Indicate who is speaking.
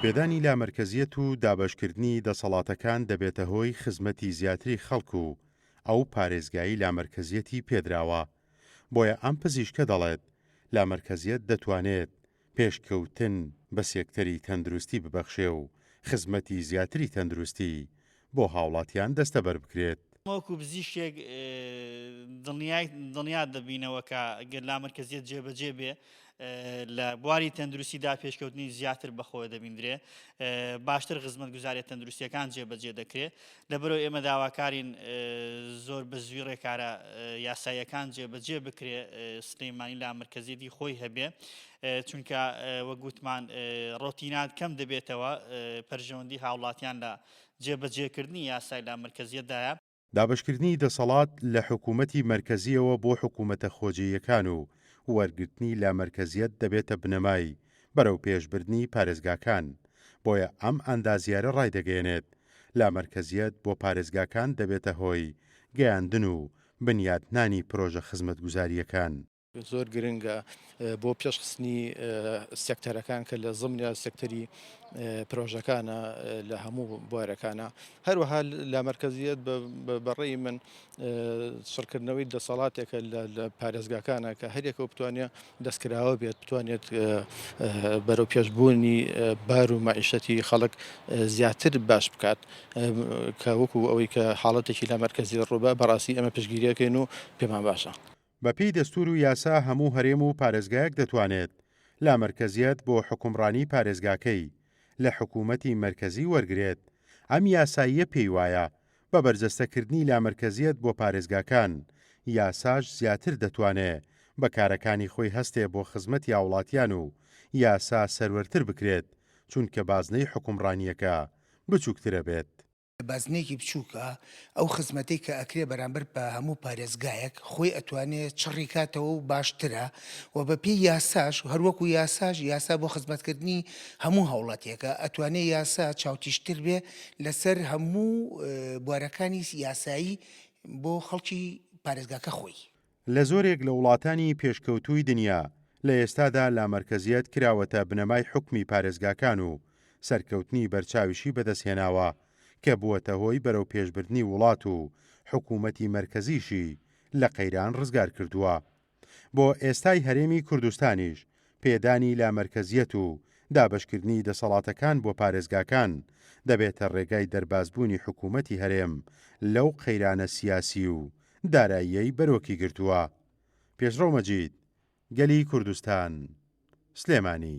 Speaker 1: پێدانی لامەرکەزیەت و دابەشکردنی دەسەڵاتەکان دەبێتە هۆی خزمەتی زیاتری خەڵک و ئەو پارێزگای لامەرکەزیەتی پێدراوە. بۆیە ئەم پزیشکە دەڵێت، لامەرکەزیەت دەتوانێت پێشکەوتن بە سێکتەری تەندروستی ببەخشێ و خزمەتی زیاتری تەندروستی بۆ هاوڵاتیان دەستەبەر بکرێت.
Speaker 2: وەکو پزیشکێک دڵنیای دڵنیا دەبینەوە کە گەر لامەرکەزیەت جێبەجێ بێ لە بواری تەندروستیدا پێشکەوتنی زیاتر بەخۆوە دەبیندرێ، باشتر خزمەتگوزاریە تەندروستیەکان جێبەجێ دەکرێ. لەبەرئەوە ئێمە داواکارین زۆر بە زووی ڕێکارە یاساییەکان جێبەجێ بکرێ، سلێمانی لامەرکەزیەتی خۆی هەبێ، چونکە وەک وتمان ڕۆتینات کەم دەبێتەوە، پەرژەوەندی هاوڵاتیان لە جێبەجێکردنی یاسای لامەرکەزیەتدایە.
Speaker 1: دابەشکردنی دەسەڵات لە حکوومەتی مەرکەزییەوە بۆ حکوومەتە خۆجێیەکان و وەرگرتنی لامەرکەزیەت دەبێتە بنەمای بەرەوپێشبردنی پارێزگاکان، بۆیە ئەم ئەندازیارە ڕایدەگەیەنێت، لامەرکەزیەت بۆ پارێزگاکان دەبێتە هۆی گەیاندن و بنیاتنانی پرۆژە خزمەتگوزارییەکان.
Speaker 3: زۆر گرنگە بۆ پێشخستنی سێکتەرەکان کە لە زمنیا سێکتەری پرۆژەکانە لە هەموو بوارەکانە هەروەها لە مەرکەزیەت بەڕێی من چڕکردنەوەی دەسەڵاتێکە لە پارێزگاکانە کە هەرێکەوە بتوانێت دەستکراوە بێت بتوانێت بەرەو پێشبوونی بار و مەعیشەتی خەڵک زیاتر باش بکات کە وەکو ئەوەی کە حاڵەتێکی لە مەرکەزی ڕووبە بەڕاستی ئەمە پشگیریەکەین و پێمان باشە.
Speaker 1: بەپێی دەستوور و یاسا هەموو هەرێم و پارێزگایەک دەتوانێت لامەرکەزیەت بۆ حوکمڕانی پارێزگاکەی لە حکوومەتی مەرکەزی وەرگرێت، ئەم یاساییە پێی وایە بە بەرجەستەکردنی لامەرکەزیەت بۆ پارێزگاکان یاساش زیاتر دەتوانێ بە کارەکانی خۆی هەستێ بۆ خزمەتی هاوڵاتیان و یاسا سەروەرتر بکرێت چونکە بازنەی حوکمڕانییەکە بچووکترەبێت.
Speaker 4: بازنەیەکی بچووکە، ئەو خزمەتەی کە ئەکرێ بەرامبەر بە هەموو پارێزگایەک خۆی ئەتوانێ چڕی کاتەوە و باشترە و بە پێی یاساش هەروەکو یاساش یاسا بۆ خزمەتکردنی هەموو هاوڵاتیەکە ئەتوانێ یاسا چاوتیژتر بێ لەسەر هەموو بوارەکانی یاسایی بۆ خەڵکی پارێزگاکە خۆی.
Speaker 1: لە زۆرێک لە وڵاتانی پێشکەوتووی دنیا لە ئێستادا لامەرکەزیەت کراوەتە بنەمای حوکمی پارێزگاکان و سەرکەوتنی بەرچاویشی بەدەستهێناوە کە بووەتە هۆی بەرەوپێشبردنی وڵات و حکوومەتی مەرکەزیشی لە قەیران ڕزگار کردووە. بۆ ئێستای هەرێمی کوردستانیش پێدانی لامەرکەزیەت و دابەشکردنی دەسەڵاتەکان بۆ پارێزگاکان دەبێتە ڕێگای دەربازبوونی حکوومەتی هەرێم لەو قەیرانە سیاسی و داراییەی بەرۆکی گرتووە. پێشڕەو مەجید، گەلی کوردستان، سلێمانی.